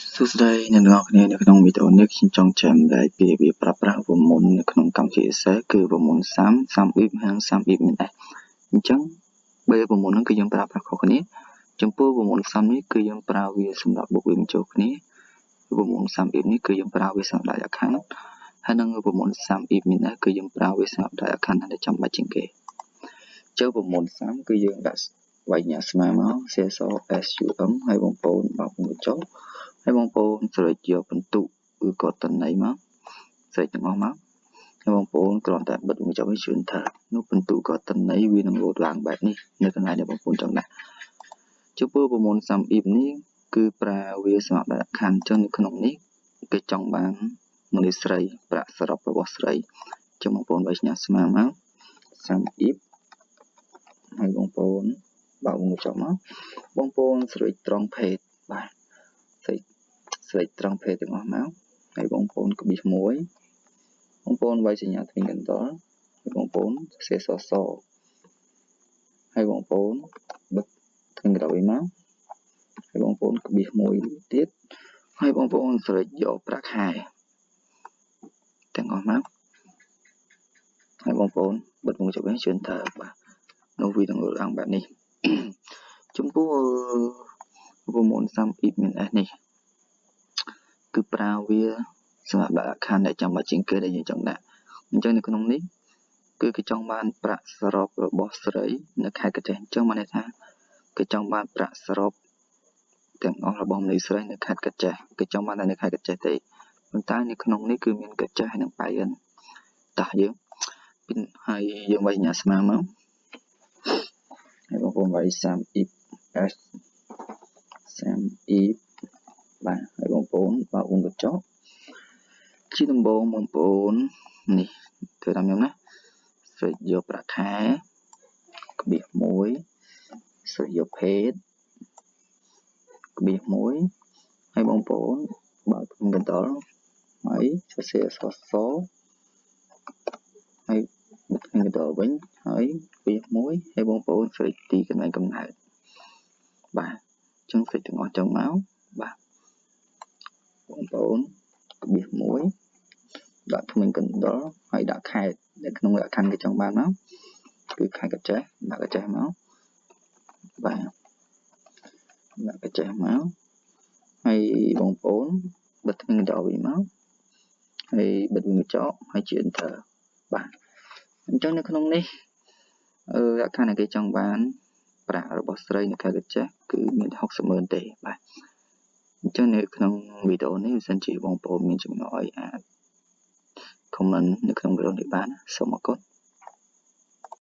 សួស្តីអ្នកទាំងអស់គ្នានៅក្នុងវីដេអូនេះខ្ញុំចង់ចែករំលែកពីរបៀបប្រើប្រាស់រូបមន្តនៅក្នុងកម្មវិធី Excel គឺរូបមន្ត sum sum if និង sum if មាន s អញ្ចឹងបីរូបមន្តហ្នឹងគឺយើងប្រើប្រាស់ខុសគ្នាចំពោះរូបមន្ត sum នេះគឺយើងប្រើវាសម្រាប់បូកវាបញ្ចូលគ្នារូបមន្ត sum if នេះគឺយើងប្រើវាសម្រាប់ដាក់លក្ខខណ្ឌហើយនិងរូបមន្ត sum if មាន s គឺយើងប្រើវាសម្រាប់ដាក់លក្ខខណ្ឌដែលចាំបាច់ជាងគេចុះរូបមន្ត sum គឺយើងដាក់វាយញ៉ាស្មើមក C S S U M ហើយបងប្អូនបើកវង់ក្រចកហើយបងប្អូនស្រេចយកពិន្ទុឬក៏តន័យមកស្រេចទាំងអស់មកហើយបងប្អូនគ្រាន់តែបិទវង់ក្រចកវិញជឿនថានោះពិន្ទុក៏តន័យវានឹងលោតឡើងបែបនេះនៅកន្លែងដែលបងប្អូនចង់ដាក់ចំពោះប្រមូល sum if នេះគឺប្រើវាសម្រាប់ដាក់ខណ្ឌចឹងនៅក្នុងនេះគេចង់បានមនុស្សស្រីប្រាក់សរុបរបស់ស្រីចឹងបងប្អូនវាយសញ្ញាស្មើមក sum if ហើយបងប្អូនបើកវង់ក្រចកមកបងប្អូនស្រេចត្រង់ភេទបាទស្រេចស្រេចត្រង់ភេទទាំងអស់មកហើយបងប្អូនក្បៀសមួយបងប្អូនវាយសញ្ញាធ្មេញកណ្ដុរហើយបងប្អូនសរសេរសសហើយបងប្អូនបិទធ្មេញកណ្ដុរវិញមកហើយបងប្អូនក្បៀសមួយទៀតហើយបងប្អូនស្រេចយកប្រាក់ខែទាំងអស់មកហើយបងប្អូនបិទវង់ក្រចកវិញជឿនថាបាទនោះវានឹងឡើងបែបនេះចំពោះរូបមន្ត sum if មាន s នេះគឺប្រើវាសម្រាប់ដាក់លក្ខខណ្ឌដែលចាំបាច់ជាងគេដែលយើងចង់ដាក់អញ្ចឹងនៅក្នុងនេះគឺគេចង់បានប្រាក់សរុបរបស់ស្រីនៅខេត្តក្រចេះអញ្ចឹងមានន័យថាគេចង់បានប្រាក់សរុបទាំងអស់របស់មនុស្សស្រីនៅខេត្តក្រចេះគេចង់បានតែនៅខេត្តក្រចេះទេប៉ុន្តែនៅក្នុងនេះគឺមានក្រចេះនិងប៉ៃលិនតោះយើងហើយយើងវាយញ៉ាស្មើមកហើយបងប្អូនវាយ sum if s sum if បាទហើយបងប្អូនបើកវង់ក្រចកជាដំបូងបងប្អូននេះធ្វើតាមខ្ញុំណាស្រេចយកប្រាក់ខែក្បៀស1ស្រេចយកភេទក្បៀស1ហើយបងប្អូនបើកកណ្ដុរហើយសរសេរអក្សរសហើយបិទកណ្ដុរវិញហើយក្បៀស1ហើយបងប្អូនស្រេចទីកន្លែងកំណើតបាទអញ្ចឹងស្រេចទាំងអស់ចឹងមកបាទបងប្អូនក្បៀស1ដាក់ធ្មេញកណ្ដុរហើយដាក់ខេត្តនៅក្នុងលក្ខខណ្ឌគេចង់បានមកគឺខេត្តក្រចេះដាក់ក្រចេះមកបាទដាក់ក្រចេះមកហើយបងប្អូនបិទធ្មេញកណ្ដុរវិញមកហើយបិទវង់ក្រចកហើយជា enter បាទអញ្ចឹងនៅក្នុងនេះអឺលក្ខខណ្ឌដែលគេចង់បានប្រាក់របស់ស្រីនៅខេត្តក្រចេះគឺមាន60ម៉ឺនទេបាទអញ្ចឹងនៅក្នុងវីដេអូនេះបើសិនជាបងប្អូនមានចម្ងល់អីអាច comment នៅក្នុងវីដេអូនេះបានសូមអរគុណ។